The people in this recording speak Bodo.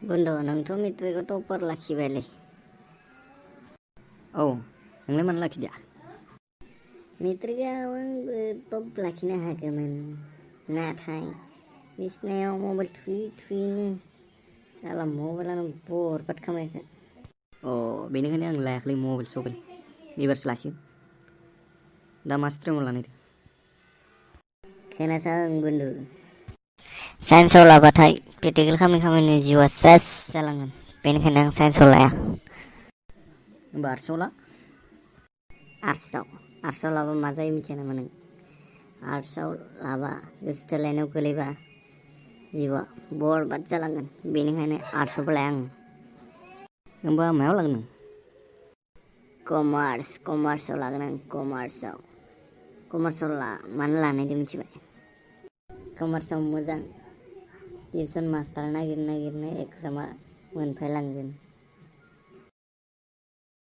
बन्धु नोंथ' मेट्रिकआव टपार लाखिबायलै। औ नोंलाय मानो लाखिदिया? मेट्रिकआव आंबो टप लाखिनो हागौमोन, नाथाय बिसिनायाव मबाइल थुयै थुयैनो साला मबाइलानो बरबाद खालामनायखो। बेनिखायनो आं लायाखैलै मबाइल सबाइल। एबारसो लासिगोन। दा मा स्ट्रिमाव लानायदों? खोनासं बन्धु, साइन्सआव लाबाथाय प्रेक्टिकेल खालामै खामायनो जिउआ सेस जालांगोन, बेनिखायनो आं साइन्सआव लाया। होमबा आर्टसआव ला। आर्टसआव लाबा मा जायो मिथिया नामा नों? आर्टसआव लाबा गोसो थोलायनायाव गोलैबा जिउआ बरबाद जालांगोन, बेनिखायनो आर्टसआवबो लाया आं। होमबा मायाव लागोन नों? कमार्सआव लागोन आं। कमार्सआव मानो लानायदो मिथिबाय? कमार्सआव मोजां टिउसन मास्टार नागिरनो एगजामा मोनफायलांगोन।